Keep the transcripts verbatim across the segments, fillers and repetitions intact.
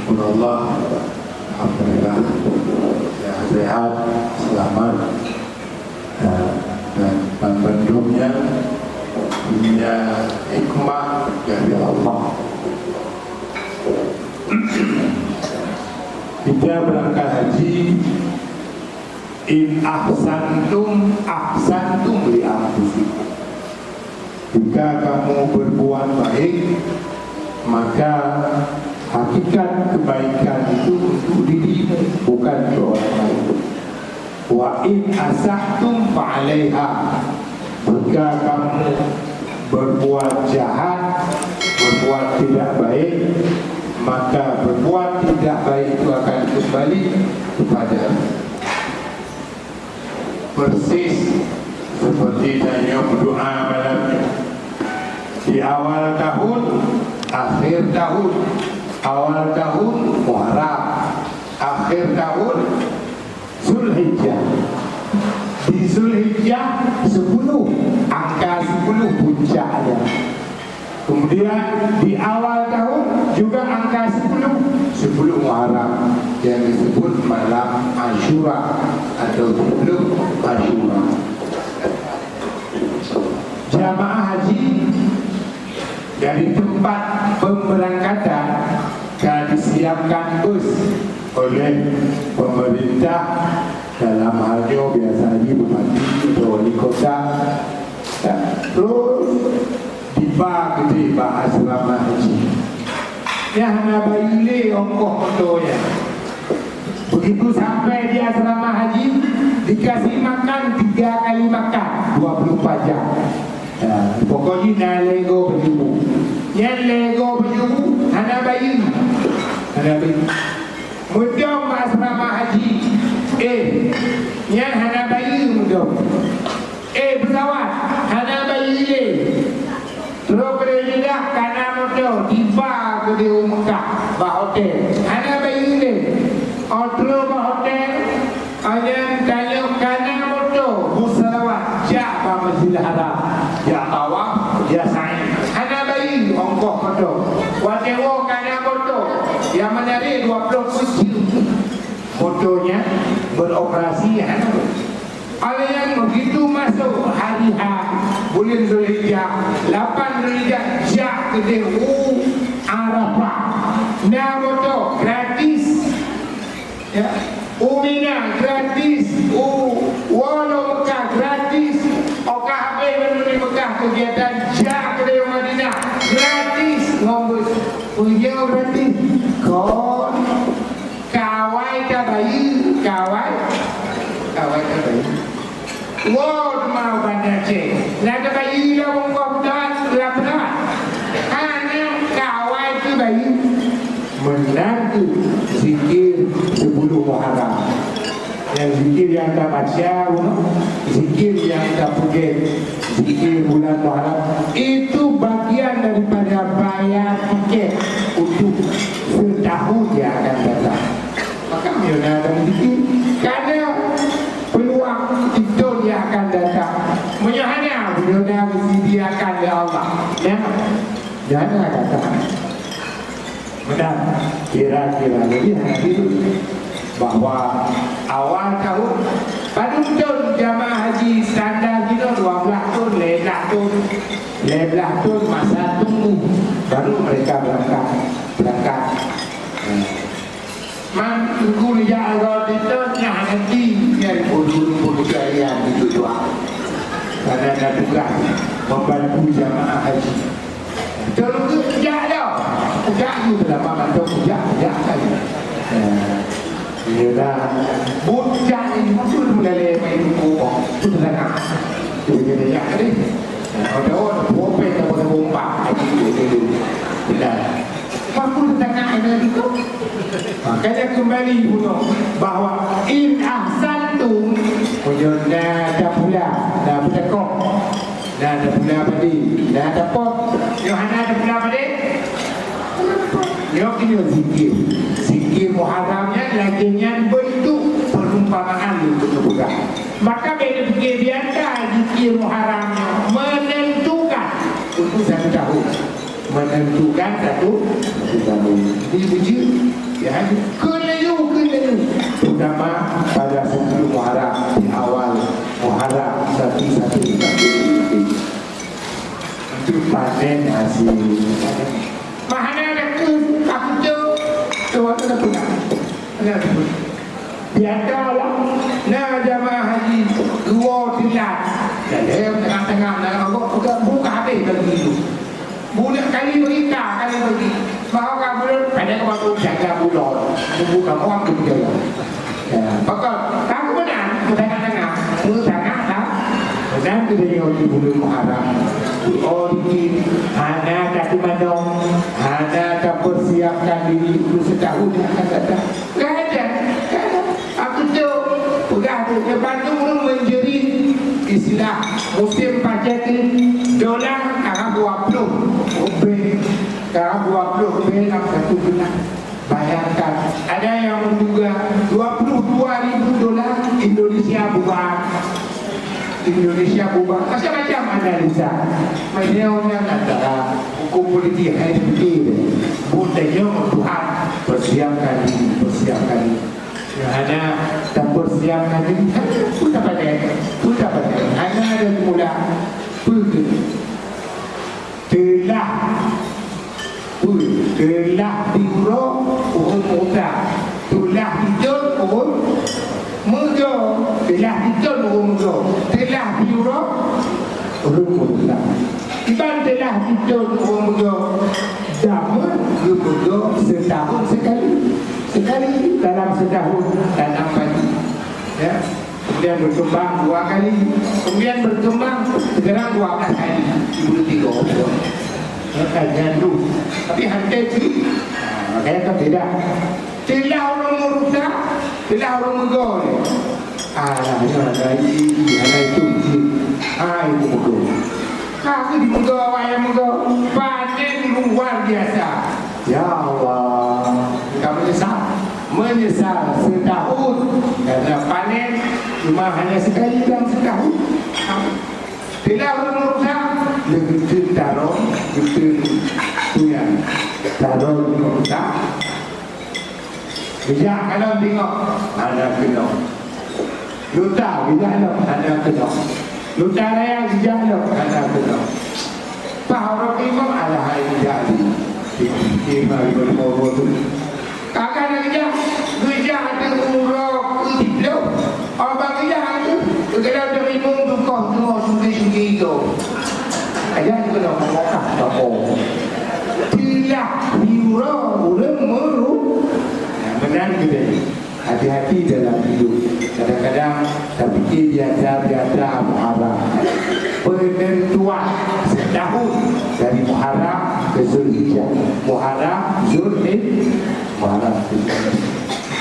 Allah, alhamdulillah, ya, sehat, selamat, ya, dan, dan bandumnya punya hikmah dari Allah. Kita berangkat haji, in ahsantum, ahsantum li anfusikum. Jika kamu berbuat baik, maka hakikat kebaikan itu untuk dirimu, bukan untuk orang lain. Wa in asa'tum fa alaiha. Jika kamu berbuat jahat, berbuat tidak baik, maka berbuat tidak baik itu akan kembali kepada persis seperti tanyoe berdoa malam ni. Di awal tahun, akhir tahun, awal tahun Muharram, akhir tahun Zulhijjah. Di Zulhijjah sepuluh, angka sepuluh puncaknya. Kemudian di awal tahun juga angka sepuluh, sepuluh Muharram yang disebut malam Asyura atau sepuluh Asyura. Jamaah haji dari tempat pemberangkatan telah disiapkan bus oleh pemerintah, dalam hal nyoe biasa haji bupati atau wali kota. Ya, terus diba keudeh bak asrama haji. Nyan hana bayeue lé ongkoh moto nyan. Begitu sampai di asrama haji, dikasih makan tiga kali makan, dua puluh empat jam. Ya, pokoknya na lego baju. Nyan lego baju, hana bayeue. Hana bayeue. Mudom bak asrama haji. Eh, nyan hana bayeue mudom. Eh, pesawat, hana bayeue lé. Trok dari Jeddah kana moto, tiba keudeh u Mekah, bak hotel. Hana bayeue lé. Oh, trok bak hotel, nyan tanyoe kana moto, bus salawat, jak bak Masjidil Haram. Jak tawaf, jak sa'i. Hana bayeue ongkoh moto. Watée woe kana moto, nyang meunari dua ploh peuet jeuem moto nyan beroperasi, hana. Alai nyan begitu masuk hari H, buleuen Zulhijjah, lapan Zulhijjah, jak keudeh u Arafah. Na moto gratis. Ya. U Mina gratis, u, woe lom Mekah gratis. Oka habéh bandum di Mekah, kegiatan jak keudeh Madinah gratis. Ngon bus, peue gratis? Kon. Kawai tabayeue, kawai, kawai tabayeue. Woe teuma u Banda Aceh, na tabayeue lom ongkoh pesawat, lam pesawat. Hana, kawai tabayeue. Meunan kheueh zikir sepuluh Muharram. Nyang zikir nyang tabaca, zikir nyang tapeugét, zikir bulan Muharram, itu bagian daripada bayar tiket untuk setahun yang akan datang. Maka, meunyoe na lam zikir, kana peuluang di thon nyang akan datang. Meunyoe hana, meunyoe na geusediakan lé Allah. Ya, dan akan datang. Meunan, kira-kira, jadi, hana tiru bahwa awal tahun, padum thon jamaah haji standar jinoe dua belas thon, lhèe blaih thon, lhèe blaih thon masa tunggu, baru mereka berangkat, berangkat. Man, tunggu dijak agak di thon, nah, nanti, nyang bodoh-bodoh kalian itu doa. Karena ada tugas membantu jamaah haji. Betul ke? Jak dah. Jak tu, kenapa mantap jak, jak saja. Eh, iyalah. Bujak ni, betul melalui main hukum. Tu dah nak. Tu dia dah jak tadi. Ada orang buat pen, ada orang bomba. Betul. Betul. Bagus sangat ada itu. Makanya kembali bunoe bahwa in ahsantum, meunyoe na tapula, na peuteukong, na tapula padé, na tapot, nyoe hana tapula padé. Nyoe keunoe zikir. Zikir Muharram nyan lagèe nyan bentuk perumpamaan untuk peugah. Maka bèk neupiké biasa zikir Muharram nyoe menentukan untuk satu tahun. Tentukan satu, satu tahun. Jadi, bujuk, ya, keuneuk, keuneuk. Terutama pada sepuluh Muharram, di awal Muharram, satu, satu, satu. Untuk panen hasil. Mahana ada ke, aku tu, tu, aku tak pernah. Ada tu. Biasa lah, na jamaah haji, dua tilan. Dalam tengah-tengah, na, buka, buka habis bagi itu. Budak kali bagi, ka kali bagi. Bahawa ka bulan, pada ka waktu jaga bulan. Bukan orang tu jaga. Ya, pokok, kamu benar, meutanah-tanah. Meutanah, tak? Benar tu dia di bulan Muharram. Oh, di hana tak manong, hana tak persiapkan diri untuk setahun yang akan datang. Gak ada, gak ada. Aku tu, peugah tu, lepas tu ureueng menjerit istilah musim pajak ni, dolar karab dua puluh ribèe, karab dua puluh ribèe dalam satu bulan. Bayangkan, ada yang menduga dua puluh dua ribu dolar Indonesia bubar. Indonesia bubar. Macam-macam analisa. Meunyoe nyan antara hukum politik hai dipikir. Bukan Tuhan, persiapkan diri, persiapkan diri. Nyang hana tapersiapkan diri, hana pun dapat, pun dapat. Hana ada mula. Peue keuh? Teulah. Peue? Teulah diuroe ureueng muda. Teulah diton ureueng meugo. Teulah diton ureueng meugo. Teulah diuroe ureueng muda. Iban teulah diton ureueng meugo. Jameun geumeugo setahun sekali. Sekali dalam setahun tanam padi. Ya. Kemudian berkembang dua kali. Kemudian berkembang sekarang dua belas kali. Ibu tiga. Ya, kajian tu. Tapi hantai tu, ha, makanya kan beda. Teulah ureueng meurusak, teulah ureueng meugo. Alah, ya, ada ini, ada itu, itu. Ha, itu betul. Aku di meugo, awak nyang meugo. Panen luar biasa. Ya Allah, kita menyesal. Menyesal setahun karena panen cuma hanya sekali dalam setahun. Bila ureueng rusak, leuh geuteun tarong, geuteun tuyan. Tarong rusak. Bijak kalon tengok, hana keunong. Luta bijak lom, hana keunong. Luta raya bijak lom, hana keunong. Pah orang imam, alah hai bijak di. Imam, imam, imam, imam, imam. Kakak nak geujak, geujak di uroe keu siplôh. Abang geujak tu, geujak di imum tukoh tuoh sugi-sugi tu. Ayah tu kena mengakah bako. Tilah di uroe ureueng meuru. Nah, meunan geude. Hati-hati dalam hidup. Kadang-kadang tapikir biasa-biasa Muharram. Penentuan setahun dari Muharram ke Zulhijjah. Muharram, Zulhijjah. Marah.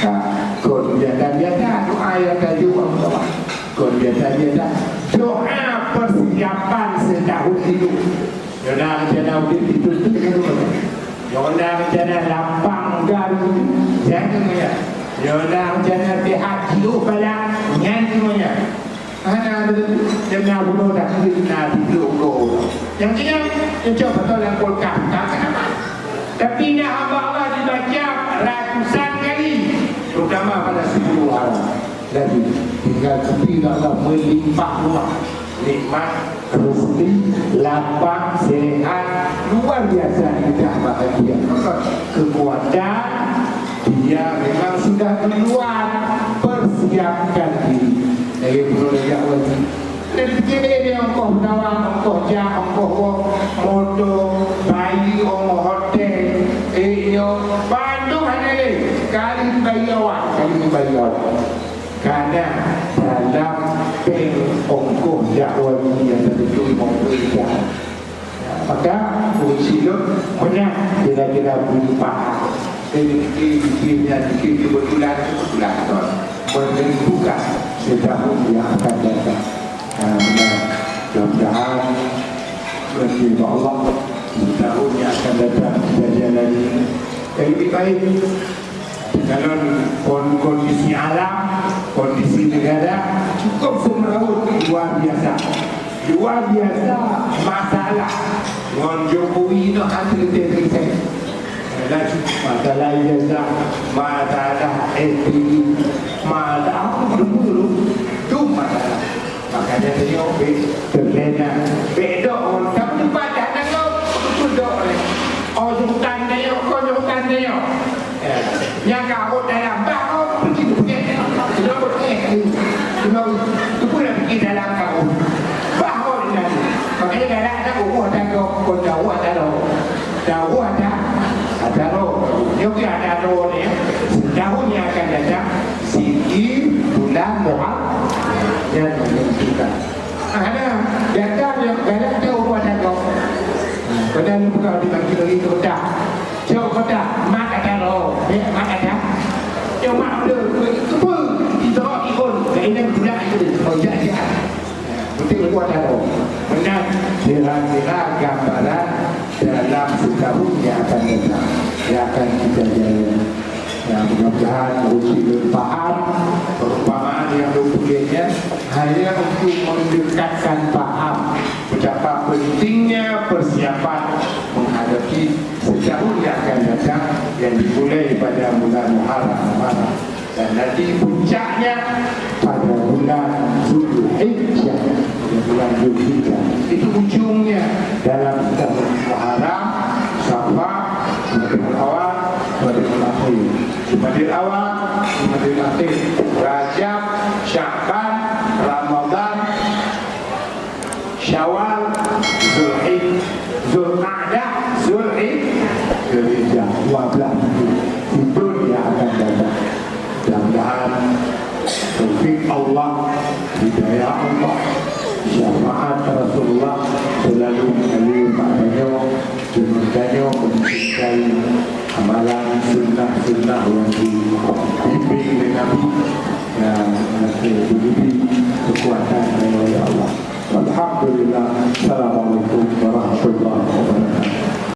Nah, kon biasa-biasa doa nyang tajak Allah. Kon biasa-biasa doa persiapan setahun hidup. Nyoe na rencana udép itu tu kan. Nyoe na rencana lapang garu nyan tu ya. Nyoe na rencana sehat jiôh balang nyan tu ya. Hana ada dana bunoe dah keuneuk na dibloe uroe. Nyang keu nyan, nyang cok beutôi lam kulkas, tak kenapa. Tapi na hamba Allah dibaca ratusan kali, terutama pada sepuluh Muharram. Jadi, tinggal sepi Allah melimpah ruah nikmat, rezeki, lapang, sehat, luar biasa indah bahagia. Kekuatan dia memang sudah duluan persiapkan diri. Lagi perlu lagi apa lagi? Ada fikir dia ongkoh pesawat, ongkoh jak, ongkoh wo-, moto, bayi, ongkoh hotel, eh, nyo, bandum hana lé. Kali bayi awak, kali bayi awak. Karena dalam peng ongkoh jak haji nyang teutuju lima puluh juta. Maka, ureueng silop meunang kira-kira beurupa. Jadi, fikir-fikir nyan, fikir kebetulan, kebetulan, kon. Menentukan setahun yang akan datang. Nah, mudah-mudahan, berkah Allah, setahun yang akan datang, kita jalani yang lebih baik. Dalam kon-, kondisi alam, kondisi negara cukup semrawut luar biasa. Luar biasa masalah ngon Jokowi nyoe hana teuntèe-teuntèe. Masalah ijazah, masalah S P I, masalah apa dulu tu masalah. Makanya tengok bèk terlena, bèk dok ngon tapi tempat dah nangkau betul dok leh. Oh jemputan tengok, kau jemputan tengok. Nyang ka rhot dalam bah rhot, peucit peuget. Keunoe rhot, eh, keunoe, keupeue na pike dalam ka rhot. Bah rhot inan. Makanya galak na uroe ata gob, kon ata uroe ata droe. Ata uroe ata, ata droe. Nyoe keuh ata droe nyoe, setahun yang akan datang, siki bulan Muharram yang menentukan. Hana, gata nyang galak ata uroe ata gob. Padahal bukan di bagi lagi kota. Cok kota, mat ata lo, bèk mat ata. Cuma le, keupeue, di tengah ikon, keinginan budak itu, oh, ya, ya. Betul kuat ata lo. Benar, kira-kira gambaran dalam setahun yang akan datang, yang akan kita jalani. Ya, mudah-mudahan ureueng syiek paham perumpamaan yang lôn peugah nyan hanya untuk mendekatkan paham betapa pentingnya persiapan menghadapi setahun yang akan datang yang dimulai pada bulan Muharram, Muharram dan nanti puncaknya pada bulan Zulhijjah, pada bulan Zulhijjah. Itu ujungnya dalam setahun. Muharram, Safar, Rabiul Awal, Rabiul Akhir. Jumadil Awal, Jumadil Akhir, Rajab, Sya'ban, Ramadan, Syawal, Zulhij-, Zulqa'dah, Zulhij-, Zulhijjah, dua belas bulan. Itu yang akan datang. Mudah-mudahan taufik Allah, hidayah Allah, syafaat Rasulullah selalu mengalir bak tanyoe, deungon tanyoe mencintai amalan sunnah-sunnah yang dibimbing oleh Nabi, dan nanti diberi kekuatan oleh Allah. Alhamdulillah,